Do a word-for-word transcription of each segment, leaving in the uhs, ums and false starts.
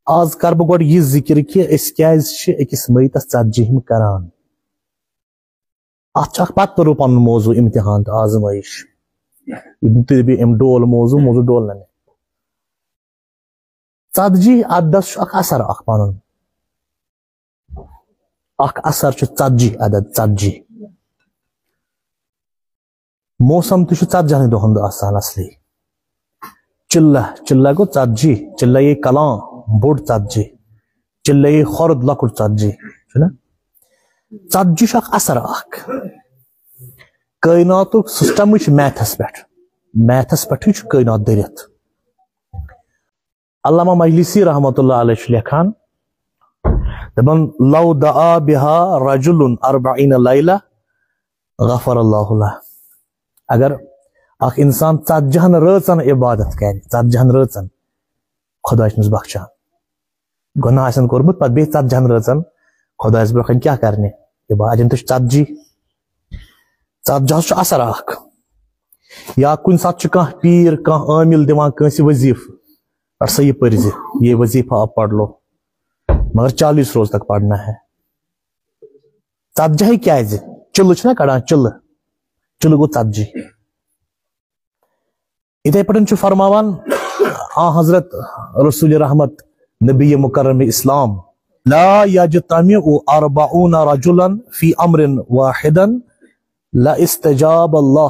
آز کرٕ بہٕ گۄڈٕ یہِ ذِکِر کہِ أسۍ کیازِ چھِ أکِس مٔیتَس ژتجی ہِم کران۔ اَتھ چھُ اکھ پتہٕ تُلو پنُن موضوع، امتحان تہٕ آزمٲیش۔ یہِ تہِ بیٚیہِ أمۍ ڈول موضوع، موضوع ڈول نہ مےٚ۔ ژتجی عددس چھُ اکھ اثر اکھ پنُن۔ اکھ اثر چھُ ژتجی عدد، ژتجی۔ موسم تہِ چھُ ژتجی ہن دۄہن دۄہ آسان اصلی۔ چلہ، چلہ گوٚو ژتجی، چلہ یے کلان، بوٚڑ ژتجی، چلہ یے خۄرد، لۄکُٹ ژتجی، چھُنہ؟ ژتجی چھُ اکھ اثر اکھ۔ کائناتُک سسٹمٕے چھُ میتھس پٮ۪ٹھ، میتھس پٮ۪ٹھٕے چھُ کائنات دٔرِتھ۔ علامہ مجلسی رحمۃ اللہ علیہ چھُ لیکھان، دپان، "لو دعا بها رجل أربعين ليلة غفر الله له"۔ اگر اکھ انسان ژتجہن رٲژن عبادت کرِ، ژتجہن رٲژن، خدا چھُ أمِس بخشان۔ گۄناہ آسن کوٚرمُت، پتہٕ بیٚیہِ ژتجہن رٲژن خدایس برونٛہہ کنہِ کیٛاہ کرنہِ؟ عبادت۔ اتٮ۪ن تہِ چھُ ژتجی۔ ژتجہس چھُ اثر اکھ۔ یا کُنہِ ساتہٕ چھُ کانٛہہ پیٖر، کانٛہہ عامل دِوان کٲنٛسہِ وظیفہٕ، "پَر سا یہِ پٔرۍ زِ، یہ وظیفہ آپ پڑھ لو، مگر چالیس روز تک پڑھنا ہے۔" ژتجی کیازِ؟ چلہٕ چھِنہ کڑان، چلہٕ، چلہٕ گوٚو ژتجی۔ یِتھے پٲٹھۍ چھُ فرماوان آ حضرت رسول رحمت، نبی مکرم اسلام، "لا يجتمع أربعون رجلا في أمر واحد لا استجاب الله"۔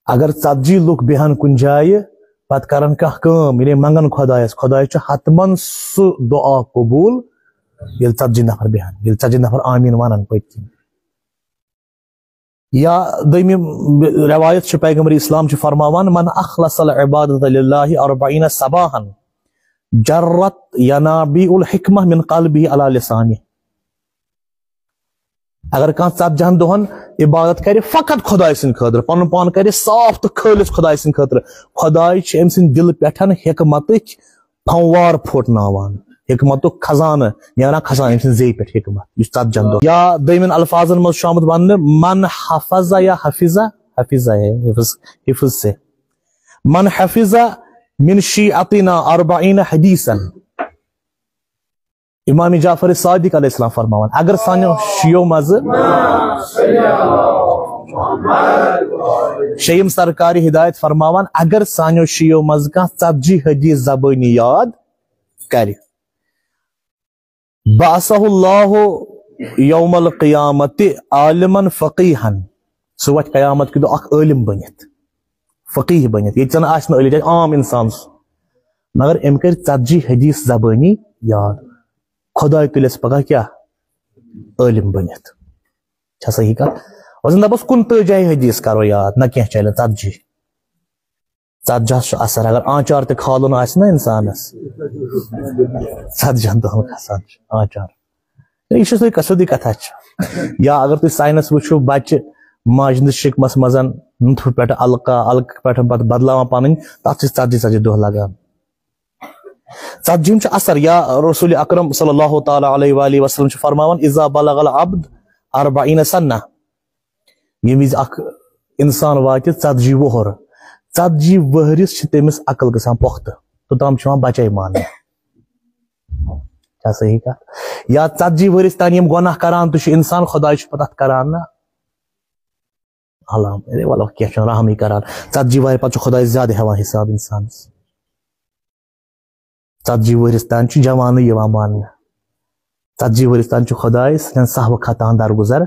اگر ژتجی لُکھ بیہن کُنہِ جایہِ، پتہٕ کرن کانٛہہ کٲم، یعنی منگن خدایس، خداے چھُ حتماً سُہ دعا قبول، ییٚلہِ ژتجی نفر بیہن، ییٚلہِ ژتجی نفر آمین ونن پٔتۍ کِنۍ۔ یا دوٚیمہِ روایت چھِ، پیغمبر اسلام چھُ فرماوان، "من اخلص العبادة لله أربعين صباحا جرت ينابيع الحكمة من قلبه على لسانه"۔ اگر کانٛہہ ژتجہن دۄہن عبادت کرِ فقط خداے سٕنٛدِ خٲطرٕ، پنُن پان کرِ صاف تہٕ خٲلص خداے سٕنٛدِ خٲطرٕ، خداے چھِ أمۍ سٕنٛدِ دِلہٕ پٮ۪ٹھ حکمتٕکۍ پھموار پھوٹناوان، حکمتُک خزانہٕ نیران کھسان أمۍ سٕنٛدِ زیٚیہِ پٮ۪ٹھ حکمت، یُس ژتجہن دۄہن۔ یا دوٚیمٮ۪ن الفاظن منٛز چھُ آمُت وننہٕ، "من حفظ"، یا حفظ، حفظ ہے، حفظ، حفظ سے، "من حفظ من شيعتنا أربعين حديثا"۔ امام جعفر صادق علیہ السلام فرماوان، اگر سانیو شیعو منٛزٕ، شیعیم سرکار ہدایت فرماوان، اگر سانیو شیعو منٛزٕ کانٛہہ ژتجی حدیث زبٲنی یاد کرِ، "بعثه الله يوم القيامة عالما فقيها"۔ سُہ وۄتھِ قیامت کہِ دۄہ اکھ عٲلم بٔنِتھ، فقیح بٔنِتھ۔ ییٚتہِ زن آسہِ نہٕ عٲلم، ییٚتہِ آسہِ عام انسان سُہ۔ مگر أمۍ کٔرۍ ژتجی حدیث زبٲنی یاد۔ خداے تُلٮ۪س پگاہ کیٛاہ؟ عٲلم بٔنِتھ۔ چھا صحیح کتھ؟ وۄنۍ زن دپس کُنتٲجی حدیث کرو یاد، نہ کینٛہہ چلہِ ژتجی۔ ژتجہس چھُ اثر، اگر آنچار تہِ کھالُن آسہِ نا انسانس، ژتجہن دۄہن کھسان چھُ آنچار۔ یہِ چھُ سیوٚدُے، سیوٚدُے کتھا چھِ۔ یا اگر تُہۍ ساینس وٕچھِو، بچہِ ماجہِ ہٕنٛدِس شکمس منٛز نطفہٕ پٮ۪ٹھ علقہ، علقہٕ پٮ۪ٹھ پتہٕ بدلاوان پنٕنۍ، تتھ چھِ ژتجی ژتجی دۄہ لگان۔ ژتجی ہِم چھِ اثر۔ یا رسول اکرم صلی اللہ تعالیٰ علیہ وآلہ وسلم چھُ فرماوان، "اذا بلغ العبد أربعين سنة"، ییٚمہِ وِزِ اکھ انسان واتہِ ژتجی وُہُر، ژتجی وُہرِس چھِ تٔمِس عقل گژھان پۄختہٕ، توٚتام چھُ یِوان بچے ماننہٕ۔ چھا صحیح کتھ؟ یا ژتجی ؤرِس تام یِم گۄناہ کران تہِ چھُ انسان، خداے چھُ پتہٕ اتھ کران نہ؟ علام، اے ولو، کینٛہہ چھُنہٕ، رحمٕے کران۔ ژتجی ؤہرِ پتہٕ چھُ خداے زیادٕ ہٮ۪وان حساب انسانس۔ ژتجی ؤرِس تام چھُ جوانٕے یِوان ماننہٕ۔ ژتجی ؤرِس تام چھُ خداے سانٮ۪ن صحوٕ خطاہن درگُزر۔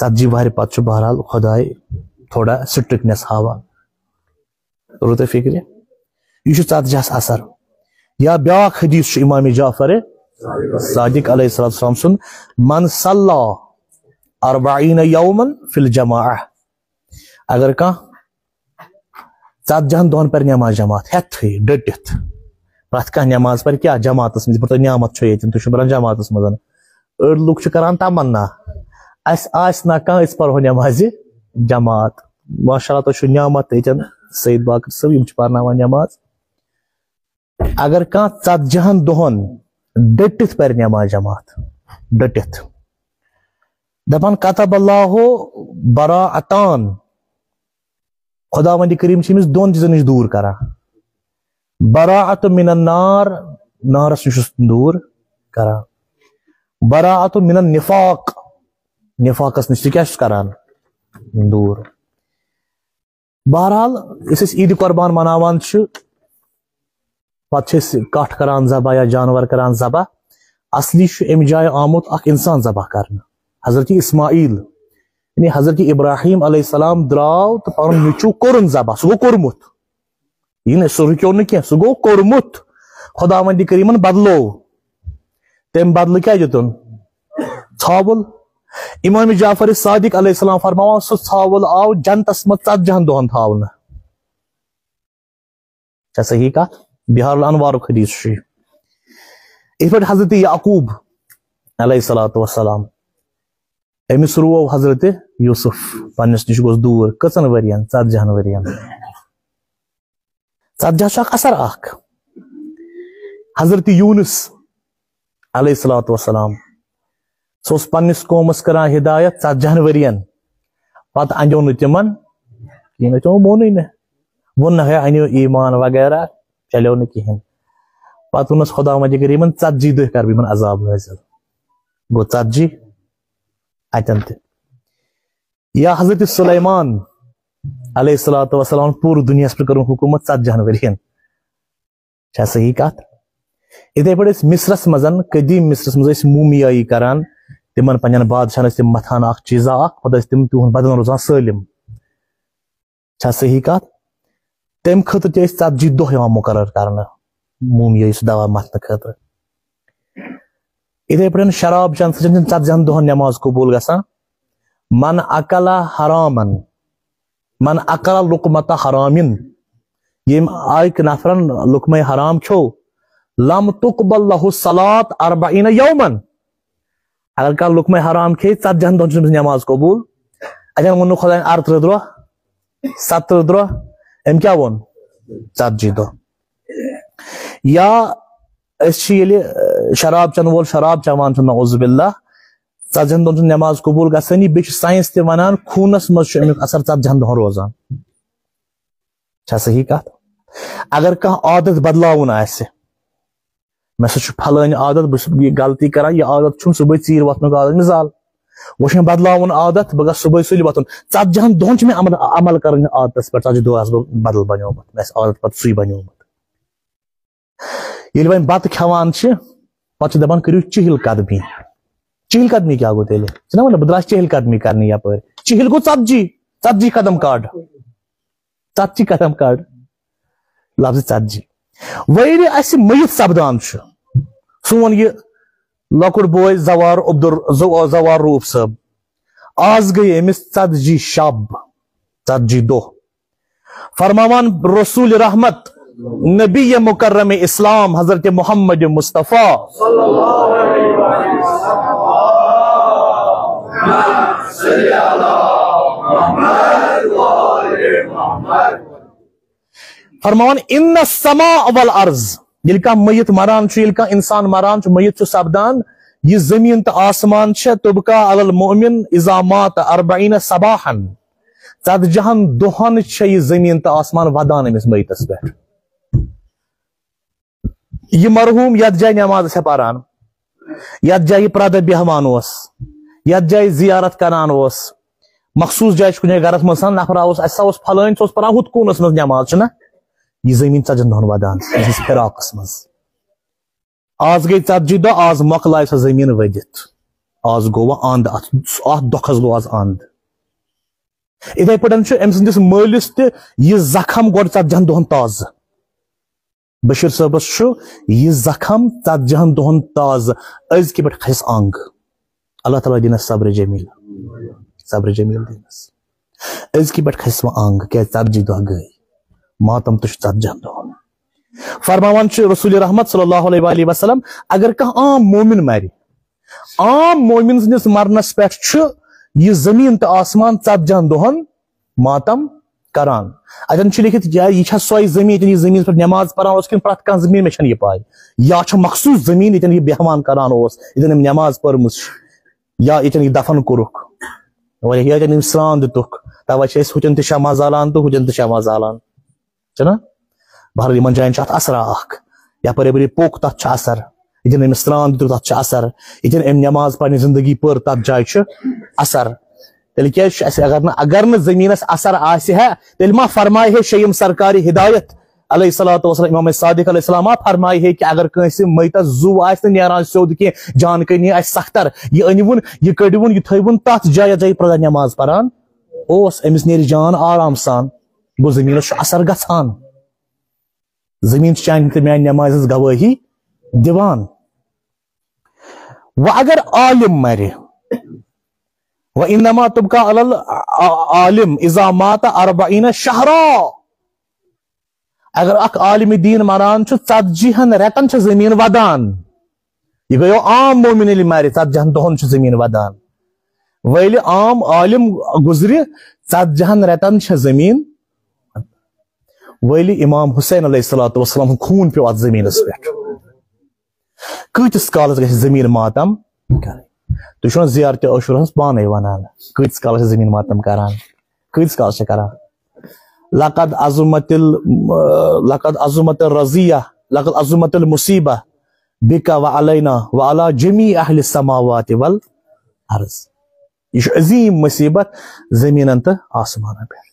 ژتجی ؤہرِ پتہٕ چھُ بہرحال خداے تھوڑا سٹرکٹنس ہاوان۔ توٚرُو تۄہہِ فِکرِ؟ یہِ چھُ ژتجی ہس اثر۔ یا بیٛاکھ حدیث چھُ امام جعفر صادق علیہ الصلوۃ والسلام سُنٛد، "من صلى أربعين يوما في الجماعة"۔ اگر کانٛہہ ژتجی ہن دۄہن پرِ نماز جماعت ہٮ۪تھٕے ڈٔٹِتھ، پرٛٮ۪تھ کانٛہہ نماز پرِ کیٛاہ جماعتس منٛز، یِتھ پٲٹھۍ تۄہہِ نعمت چھو ییٚتٮ۪ن، تُہۍ چھِو پران جماعتس منٛز۔ أڑۍ لُکھ چھِ کران تمنا، "اسہِ آسہِ نہ کانٛہہ، أسۍ پرہو نمازِ جماعت۔" ماشاءاللہ، تۄہہِ چھُو نعمت ییٚتٮ۪ن سعید باقر صٲب، یِم چھِ پرناوان نماز۔ اگر کانٛہہ ژتجی ہن دۄہن ڈٔٹِتھ پرِ نماز جماعت، ڈٔٹِتھ، دپان، "كتب الله براءتان"، خداوند کریم چھِ أمِس دۄن چیٖزن نِش دوٗر کران۔ براءة من النار، نارس نِش چھُس دوٗر کران۔ براءۃ من النفاق، نفاقس نِش تہِ کیٛاہ چھُس کران؟ دوٗر۔ بہرحال، یُس أسۍ عیٖدِ قۄربان مناوان چھِ، پتہٕ چھِ أسۍ کٹھ کران ذبح یا جانور کران ذبح۔ اصلی چھُ اَمہِ جایہِ آمُت اکھ انسان ذبح کرنہٕ، حضرت اسماعیل۔ یعنی حضرت ابراہیم علیہ السلام درٛاو تہٕ پنُن نیٚچوٗ کوٚرُن ذبح، سُہ گوٚو کوٚرمُت۔ یہِ نہٕ، سُہ رُکیو نہٕ کینٛہہ، سُہ گوٚو کوٚرمُت۔ خداوندِ کریٖمن بدلوو۔ تَمہِ بدلہٕ کیٛاہ دیُتُن؟ ژھاوُل۔ امام جعفر صادق علیہ السلام فرماوان، سُہ ژھاوُل آو جنتس منٛز ژتجی ہن دۄہن تھاونہٕ۔ چھا صحیح کتھ؟ بحار الانوارُک حدیث چھُ یہِ۔ یِتھ پٲٹھۍ حضرت یعقوب علیہ الصلوۃ والسلام، أمِس روو حضرت یوسف، پننِس نِش گوٚژھ دوٗر۔ کٔژن ؤرین؟ ژتجی ہن ؤرین۔ ژتجی چھُ اکھ اثر اکھ۔ حضرت یونس علیہ الصلوۃ والسلام، سُہ اوس پننِس قومس کران ہدایت ژتجی ہن ؤرین، پتہٕ اندیو نہٕ تِمن کِہیٖنۍ، تِمو مونُے نہٕ، ووٚن نہٕ ہے انیو ایمان وغیرہ، چلیو نہٕ کِہیٖنۍ۔ پتہٕ ووٚنُس خداوندِ کریٖمن، ژتجی دۄہ کرٕ بہٕ یِمن عذاب نٲزِل۔ گوٚو ژتجی اتٮ۪ن تہِ۔ یا حضرت سلیمان علیہ الصلوۃ والسلام، پوٗرٕ دُنیاہس پٮ۪ٹھ کٔرٕن حکوٗمت ژتجی ہن ؤرین۔ چھا صحیح کتھ؟ یِتھے پٲٹھۍ ٲسۍ مصرس منٛز، قدیم مصرس منٛز ٲسۍ مومیایی کران، تِمن پننٮ۪ن بادشاہن ٲسۍ تِم متھان اکھ چیٖزا اکھ، پتہٕ ٲسۍ تِم تِہُنٛد بدن روزان سٲلِم۔ چھا صحیح کتھ؟ تمہِ خٲطرٕ تہِ ٲسۍ ژتجی دۄہ یِوان مُقرر کرنہٕ، مومیایی سُہ دوا متھنہٕ خٲطرٕ۔ یِتھے پٲٹھۍ شراب چٮ۪نہٕ سۭتۍ چھِنہٕ ژتجی ہن دۄہن نماز قبول گژھان۔ من اکل حرامن، من اکل لقمت حرامن، ییٚمۍ اکۍ نفرن لقمہ حرام کھیوٚو، لم تقبل لہ صلاۃ اربعین یومن۔ اگر کانٛہہ لقمہ حرام کھیٚیہِ، ژتجی ہن دۄہن چھُنہٕ أمِس نماز قبول۔ اتٮ۪ن ووٚن نہٕ خدایَن ارترٕہ دۄہ، ستترٕہ دۄہ، أمۍ کیٛاہ ووٚن؟ ژتجی دۄہ۔ یا أسۍ چھِ ییٚلہِ، اہ، شراب چٮ۪نہٕ وول شراب چٮ۪وان چھُ، نعوذ باللہ، ژتجی ہن دۄہن چھُنہٕ نماز قبول گژھٲنی، بیٚیہِ چھُ ساینس تہِ ونان، خوٗنس منٛز چھُ امیُک اثر ژتجی ہن دۄہن روزان۔ چھا صحیح کتھ؟ اگر کانٛہہ عادت بدلاوُن آسہِ، مےٚ سا چھُ پھلٲنۍ عادت، بہٕ چھُس یہِ غلطی کران، یہِ عادت چھُم صُبحٲے ژیٖرۍ وۄتھنُک عادت، مثال، وۄنۍ چھُ مےٚ بدلاوُن عادت، بہٕ گژھٕ صُبحٲے سُلہِ وۄتھُن۔ ژتجی ہن دۄہن چھُ مےٚ عمل، عمل کرٕنۍ عادتس پٮ۪ٹھ، ژتجی دۄہ آسہٕ بہٕ بدل بنیومُت، مےٚ آسہِ عادت پتہٕ سُے بنیومُت۔ ییٚلہِ وۄنۍ بتہٕ کھٮ۪وان چھِ، پتہٕ چھِ دپان، کٔرِو چہل قدمی۔ چہل قدمی کیٛاہ گوٚو تیٚلہِ؟ ژٕ چھُکھ نا ونان، بہٕ درٛاس چہل قدمی کرنہِ یپٲرۍ۔ چہل گوٚو ژتجی، ژتجی قدم کڑ۔ ژتجی قدم کڑ۔ لفظ ژتجی۔ وۄنۍ ییٚلہِ اسہِ میت سپدان چھُ، سون یہِ لۄکُٹ بوے زوار عبدال، زو-، زوار روٗف صٲب، آز گٔے أمِس ژتجی شب، ژتجی دۄہ۔ فرماوان رسول رحمت، نبی مکرم اسلام حضرت محمد مصطفیٰ، فرماوان، ان السماء والارض، ییٚلہِ کانٛہہ میت مران چھُ، ییٚلہِ کانٛہہ انسان مران چھُ، میت چھُ سپدان، یہِ زٔمیٖن تہٕ آسمان چھےٚ، تبقى على المؤمن اذا مات اربعین صباحا، ژتجی ہن دۄہن چھےٚ یہِ زٔمیٖن تہٕ آسمان ودان أمِس میتس پٮ۪ٹھ۔ یہِ مرحوٗم یتھ جایہِ نٮ۪ماز ٲسۍ پران، یتھ جایہِ یہِ پردٕ بیٚہوان اوس، یتھ جایہِ زیارت کران اوس، مخصوٗص جایہِ چھُ کُنہِ جایہِ گرس منٛز آسان، نفرا اوس، اسہِ سا اوس پھلٲنۍ، سُہ اوس پران ہُتھ کوٗنس منٛز نٮ۪ماز، چھُنہ؟ یہِ زٔمیٖن ژتجی ہن دۄہن ودان، أمۍ سٕنٛدِس فراقس منٛز۔ آز گٔے ژتجی دۄہ، آز مۄکلایہِ سۄ زٔمیٖن ؤدِتھ۔ آز گوٚو وۄنۍ اند اتھ، اتھ دۄکھس گوٚو آز اند۔ اِتھے پٲٹھۍ چھُ أمۍ سٕنٛدِس مٲلِس تہِ یہِ زخم گۄڈٕ ژتجی ہن دۄہن تازٕ۔ بشیر صٲبس چھُ یہِ زخم ژتجی ہن دۄہن تازٕ، أزکہِ پٮ۪ٹھ کھسٮ۪س انگ۔ اللہ تعالیٰ دِنس صبر جمیل، صبر جمیل دِنس۔ أزکہِ پٮ۪ٹھ کھسٮ۪س وۄنۍ انگ، کیازِ ژتجی دۄہ گٔے، ماتم تہِ چھُ ژتجی ہن دۄہن۔ فرماوان چھُ رسول رحمت صلی اللہ علیہ وآلہ وسلم، اگر کانٛہہ عام مومن مرِ، عام مومن سٕنٛدِس مرنس پٮ۪ٹھ چھُ یہِ زٔمیٖن تہٕ آسمان ژتجی ہن دۄہن ماتم کران۔ اتٮ۪ن چھُ لیکھِتھ، یا یہِ چھا سۄے زٔمیٖن، ییٚتٮ۪ن یہِ زٔمیٖنس پٮ۪ٹھ نٮ۪ماز پران اوس، کِنہٕ پرٛٮ۪تھ کانٛہہ زٔمیٖن، مےٚ چھَنہٕ یہِ پاے۔ یا چھےٚ مخصوٗص زٔمیٖن، ییٚتٮ۪ن یہِ بیٚہوان کران اوس، ییٚتٮ۪ن أمۍ نٮ۪ماز پٔرمٕژ چھِ، یا ییٚتٮ۪ن یہِ دفن کوٚرُکھ، یا ییٚتٮ۪ن أمۍ سرٛان دِتُکھ۔ توے چھِ أسۍ ہُتٮ۪ن تہِ شمع زالان تہٕ ہُتٮ۪ن تہِ شمع زالان۔ چھُنہ؟ بہرحال، یِمن جاین چھُ اتھ اثرا اکھ۔ یپٲرۍ یپٲرۍ پوٚک، تتھ چھُ اثر۔ ییٚتٮ۪ن أمِس سرٛان دیُت، تتھ چھُ اثر۔ ییٚتٮ۪ن أمۍ نماز پرنہِ زندگی پٔر، تتھ جایہِ چھُ اثر۔ تیٚلہِ کیٛازِ چھُ اَسہِ، اگر نہٕ، اگر نہٕ زٔمیٖنَس اثر آسہِ ہا، تیٚلہِ ما فرمایہِ ہے شیٚیِم سرکارِ ہدایت علیہ الصلوۃ والسلام، امام صادق علیہ السلام ما فرمایہِ ہے کہِ اگر کٲنٛسہِ میتس زُو آسہِ نہٕ نیران سیوٚد کینٛہہ، جان کٔنی آسہِ سختر، یہِ أنِوُن، یہِ کٔڑِوُن، یہِ تھٲیوُن تتھ جایہِ، یتھ جایہِ پرٛٮ۪تھ دۄہ نماز پران اوس، أمِس نیرِ جان آرام سان۔ گوٚو زٔمیٖنَس چھُ اثر گژھان۔ زٔمیٖن چھِ چانہِ تہٕ میانہِ نمازِ ہٕنٛز گوٲہی دِوان۔ وۄنۍ اگر عالم مرِ، وَإِنَّمَا تُبْقَى عَلَى الْعَالِمِ إِذَا مَاتَ أَرْبَعِينَ شَهْرًا۔ اگر اکھ عالم دین مران چھُ، ژتجی ہن رٮ۪تن چھِ زٔمیٖن ودان۔ یہِ گٔیو عام مومن ییٚلہِ مرِ، ژتجی ہن دۄہن چھِ زٔمیٖن ودان۔ وۄنۍ ییٚلہِ عام عالم گُزرِ، ژتجی ہن رٮ۪تن چھِ زٔمیٖن، وۄنۍ ییٚلہِ امام حسین علیہ الصلوۃ والسلام ہُنٛد خوٗن پیوٚو اتھ زٔمیٖنس پٮ۪ٹھ، کۭتِس کالس گژھِ زٔمیٖن ماتم کرٕنۍ؟ تُہۍ چھِو نہ زیارتِ عاشوراہس پانے ونان، کۭتِس کالس چھِ زٔمیٖن ماتم کران؟ کۭتِس کالس چھِ کران؟ لقد عظمت ال-، لقد عظمت الرضیہ، لقد عظمت المصیبہ بک و علینا و علی جمیع اہل السماوات والارض۔ یہِ چھُ عظیٖم مصیبت زٔمیٖنن تہٕ آسمانن پٮ۪ٹھ۔